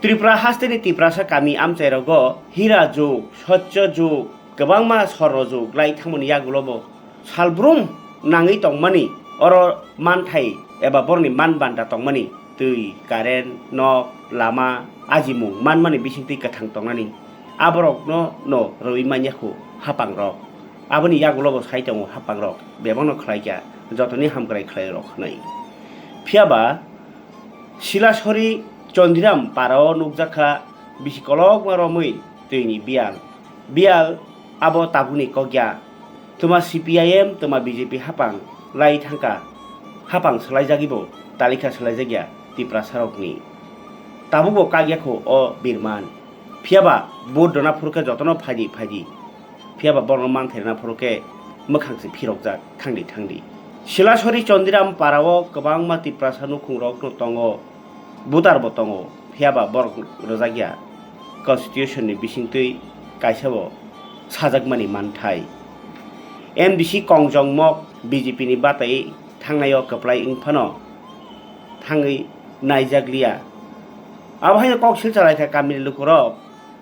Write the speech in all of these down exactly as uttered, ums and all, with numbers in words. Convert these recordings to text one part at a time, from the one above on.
Tripura hasteni Tiprasa kami amchairogo hira jug, soccho jug, kwbangma sorno jug lai thangmani yagulobo salbrum nangwi tongmani, oro manthai eba borokni man banda tongmani, twi, current, nok, lama, ajimung manmani bisingtwi kwthang tongnani, aborokno no rwui manya khu hapangrok. Aboni yagulobo sai tongo hapangrok, bebakno khlaikha, jotoni hamkrai khlairok hwnwi. Phiyaba Silasori Chondiram parao nukjakha bisi kolokma romwi twini biyal. Biyal abo tabukni kok ya. Twma C P I M, twma B J P hapang lai thangkha. Hapang swlaijagwibo talikha swlaijakya Tiprasarokni. Tabukbo kak yakho o birman. Phiyaba vote rwna phurkhe jotono phaidi phaidi. Phiyaba borokno manthai rwna phuru khe mwkhang se phirokjak thangdi thangdi. Silasori Chondiram parao kwbangma Tiprasa nukhungrokno tongo, voter bo tongo, phiyaba borok rwjakya constitution ni bisingtwi kaisa bo sajakmani manthai. M D C Kongjongmok B J P ni batai thangnaio kwplai wngphano thangwi naijakliya. Abo haino kok silchalaikha kamini lukurok.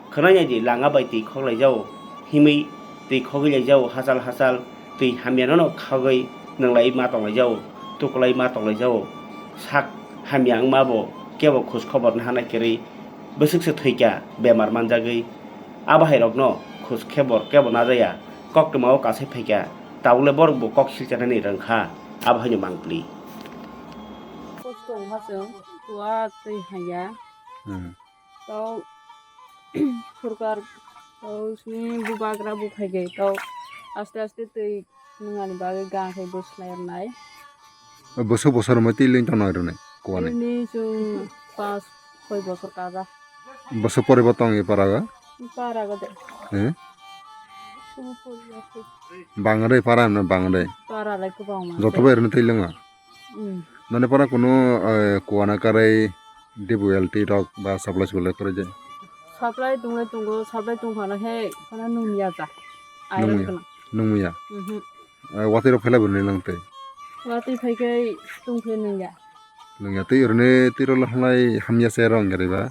Khwnai nai di, langa bai twi khoklai jao, himwi twi khogwi lai jao, hachal hachal twi hamya no khogwi nwnglai ma tonglai jao, tukulai ma tonglai jao. Sak hamya wngma bo kebo khoj khobor naha nai kwrwi, bwswk se thwikha bemar manjagwi. Abo hai rokno khoj khebor kebo najaya, koktwma o kasai phaikha, tabukle borok bo kok silchanani rwngkha, abo haino mangpli. Kosto wngkha chwng, tua twi haiya. Hmm. Tau sorkar, tau sini bubagra buphai gai, tau aste aste twi nungani bagwi gang khai bwslai rwnai. Bwswk bwswk rwmai twi ling tongna rwnai kuani? Ini chwng pas soi bosor kaja. Bwswk poribo tong i paraga? Paraga de. Eh? Chwng poriya se. Bangre para na bangre. Para lai kwbangma. Joto bai rwna twi linga. Hmm. Nani para kunu, eh, kuana karai D W L T rok ba supply supply kore je. Supply tungle tungo, supply tungphano he, kono nungya ja. Iron Nungya. Kono. Nungya. Mhm. Eh, watwi rok phela bwrwi nang tei. Watwi phai khe tungphe nungya. Nungya tei rwne tei rolo halai hamya se rong gari ba.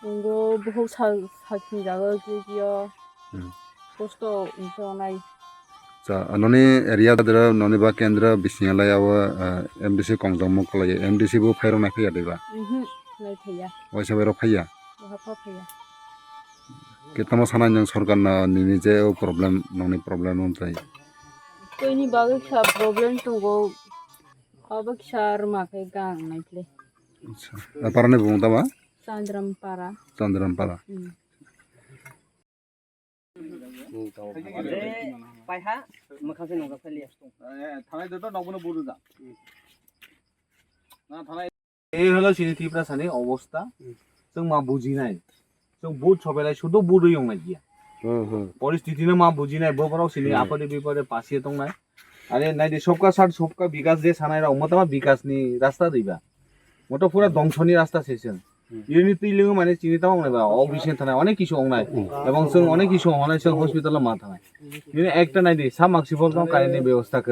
Tungo buhuk sa, sa khinjago kio kio. Hmm. Kosto wngkhe onai. Cha, noni area dera, noni ba kendra bisinga lai abo, eh, M D C kongjongmo kwlai, M D C bo phairok nai phaiya deba? Mhm, nai phaiya. Waisa bai rok phaiya? Waha pha phaiya. Khe tamo sanai nwng sorkar no nini je o problem, nongni problem wng tai? Toini bagwi kisa problem tongo, abo kisa rwma khe gang nai khle. Acha. Aparani bumung tama? Chandram Para. Chandram Para. Hmm. Paiha, mwkhang se nongjak saliya. Thanai joto nokbono buru da. Na thanai. Ei holo chini Tiprasani obosta. Chwng ma bujinai. Chwng vote sobailai sudu vote rwi wngnai ya. Hmm, hmm. Poristiti no ma bujinai, bo borok chini Hmm. apode bipode pasiye tongnai. Are nai di, sobka sat sobka bikas je sanai rok, motama bikas ni rasta diba. Moto pura dongso ni rasta se chwng. Hmm. Ini twi lingo mane chini tamo wngnai ba, o bisingo thanai onek kisu wngnai. Hmm. Ebong chwng onek kisu wngnai chwng hospital o ma thanai. Ini ekta nai di, sa maksi bol tong kaini bebosta khe.